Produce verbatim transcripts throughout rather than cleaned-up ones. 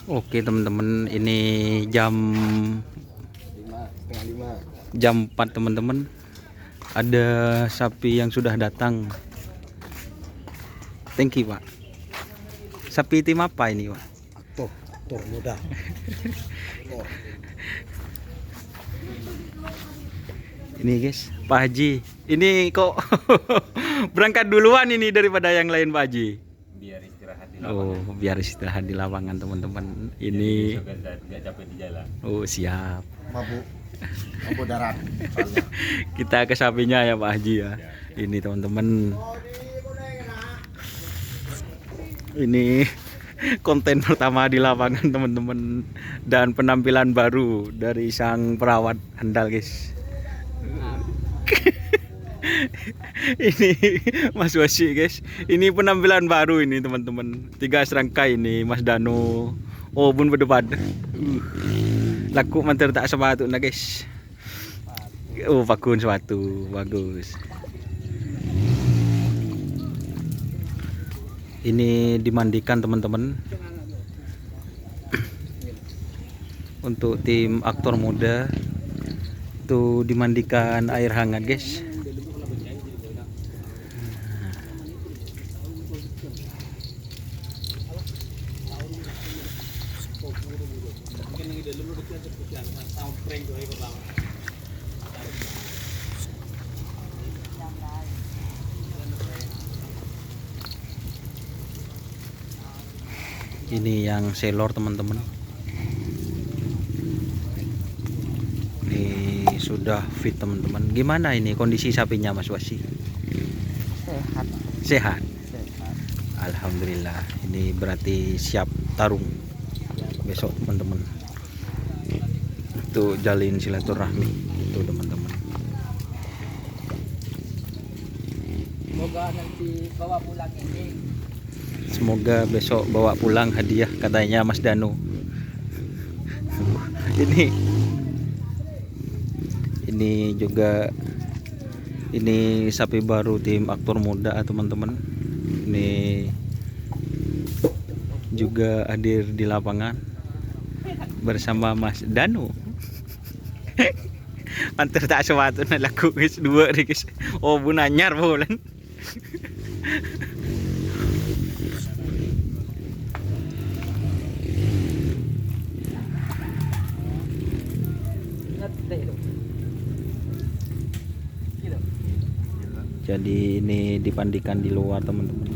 Oke, teman-teman, ini jam lima, setengah lima. Jam empat, teman-teman. Ada sapi yang sudah datang. Thank you, Pak. Sapi tim apa ini, Pak? Aktor, aktor muda. Aktor. Ini, guys, Pak Haji. Ini kok berangkat duluan ini daripada yang lain, Pak Haji? Biar istirahat di lapangan. Oh, biar istirahat di lapangan, teman-teman. Jadi ini besok nggak, nggak capek di jalan. Oh, siap. Mabuk. Mabuk darat. Soalnya. Kita ke sapinya ya, Pak Haji, ya. Ya, ya. Ini, teman-teman. Ini konten pertama di lapangan, teman-teman. Dan penampilan baru dari sang perawat handal, guys. Ini Mas Wasi, guys. Ini penampilan baru ini, teman-teman. Tiga serangkai ini, Mas Danu. Oh, pun pada-pada. Uh. Laku manter tak sepatu nah, guys. Oh, bagus sepatu, bagus. Ini dimandikan, teman-teman. Untuk tim aktor muda itu dimandikan air hangat, guys. Ini yang selor, teman-teman. Ini sudah fit, teman-teman. Gimana ini kondisi sapinya, Mas Wasi? Sehat. Sehat? Sehat. Alhamdulillah. Ini berarti siap tarung besok, teman-teman. Untuk jalin silaturahmi itu, teman-teman. Semoga nanti bawa pulang ini. Semoga besok bawa pulang hadiah, katanya Mas Danu. Ini, ini juga, ini sapi baru tim aktor muda, teman-teman. Ini juga hadir di lapangan bersama Mas Danu. Antar tak sepatu na lagu, guys, dua nih, guys. Oh, bu nanyar, bulan. Jadi ini dipandikan di luar, teman-teman.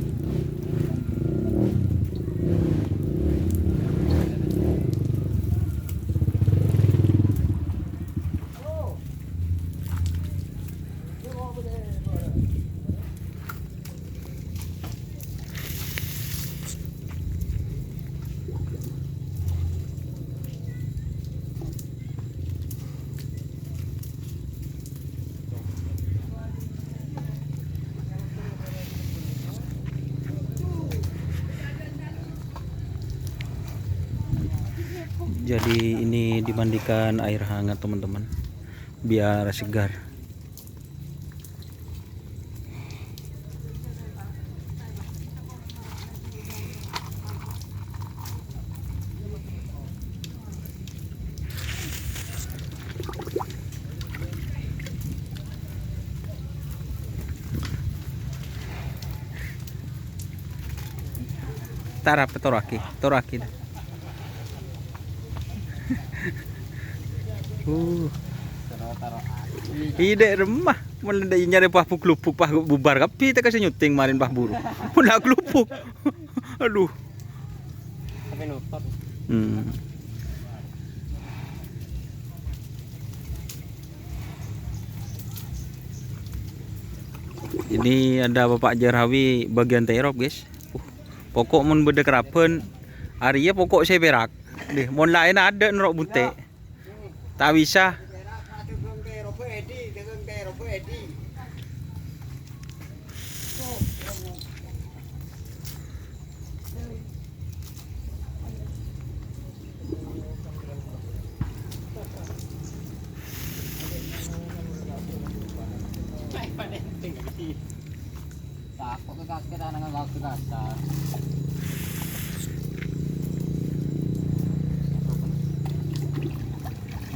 Jadi ini dimandikan air hangat, teman-teman, biar segar. Tarap, toraki, toraki. Uh. Ide remah, mulai dari nyari pah bu-, lubuk, pah bubar kabbhi, teka sing nyuting marin pah buru. Pun lubuk. Aduh. Tapi nutup. Hmm. Ini ada Bapak Jarawi bagian terop, guys. Uh, pokok mun bâdâ keraban, arèya pokok sè perak. Deh, mon laèn adâ' noro' bunte'. Ta' bisa.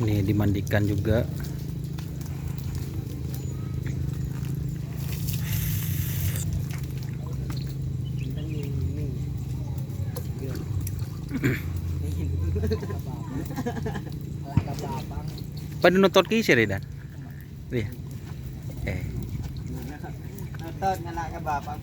Ini dimandikan juga. Padâ notot ki sè, Dan? Iya. Eh. Notot ngala' ka bapa'.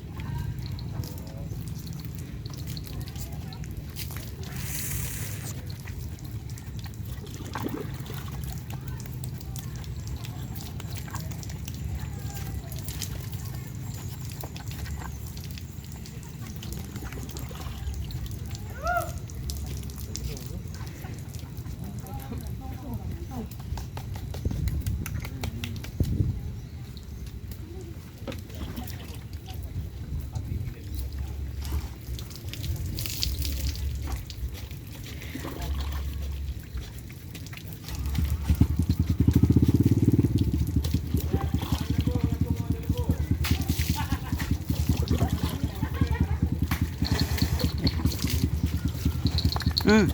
Hmm.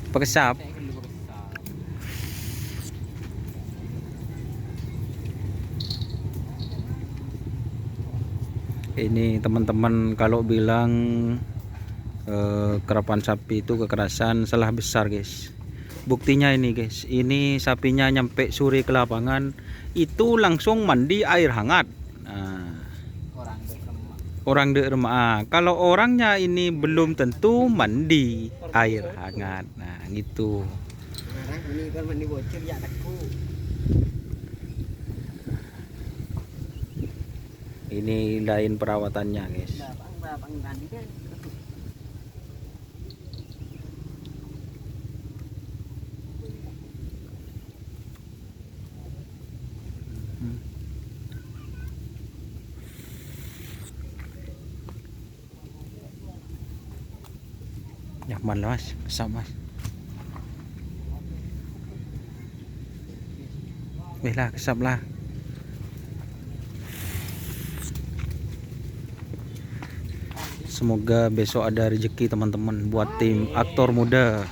Pakessap. Ini teman-teman kalau bilang, eh, kerapan sapi itu kekerasan, salah besar, guys. Buktinya ini, guys, ini sapinya nyampe sore ke lapangan, itu langsung mandi air hangat. Nah, orang dek remma. Orang dek remma. Ah, kalau orangnya ini belum tentu mandi air hangat. Nah, gitu. Orang ini kan mandi bocor ya, teku. Ini lain perawatannya, guys. Bapang, bapang tadi kan. Hmm. Nyaman lah, Mas. Kesap, Mas. Weh lah, kesap lah. Semoga besok ada rezeki, teman-teman, buat tim aktor muda.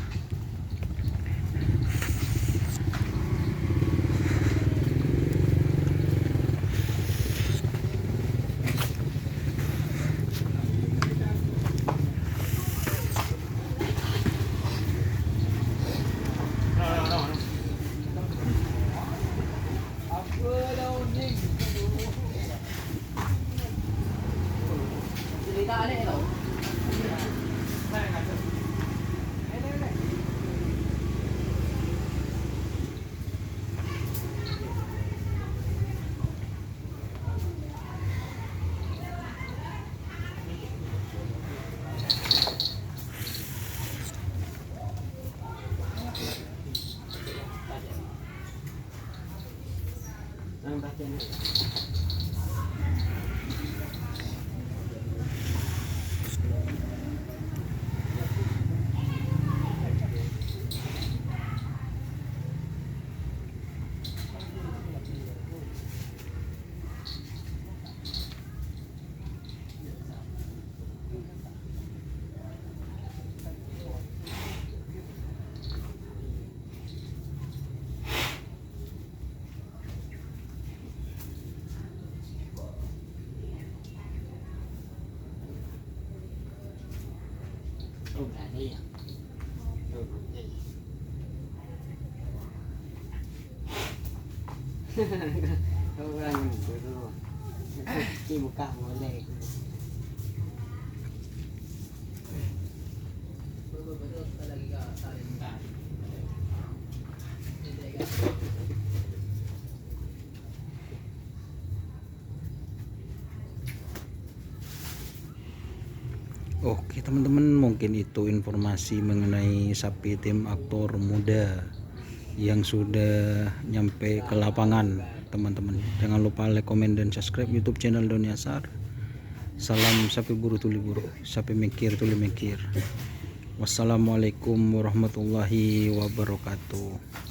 Orang dulu. Ini buka boleh. Oke, teman-teman, mungkin itu informasi mengenai sapi tim aktor muda yang sudah nyampe ke lapangan, teman-teman. Jangan lupa like, komen, dan subscribe YouTube channel Doni Asar. Salam sapi buru tuli buru, sapi mengkir tuli mengkir. Wassalamualaikum warahmatullahi wabarakatuh.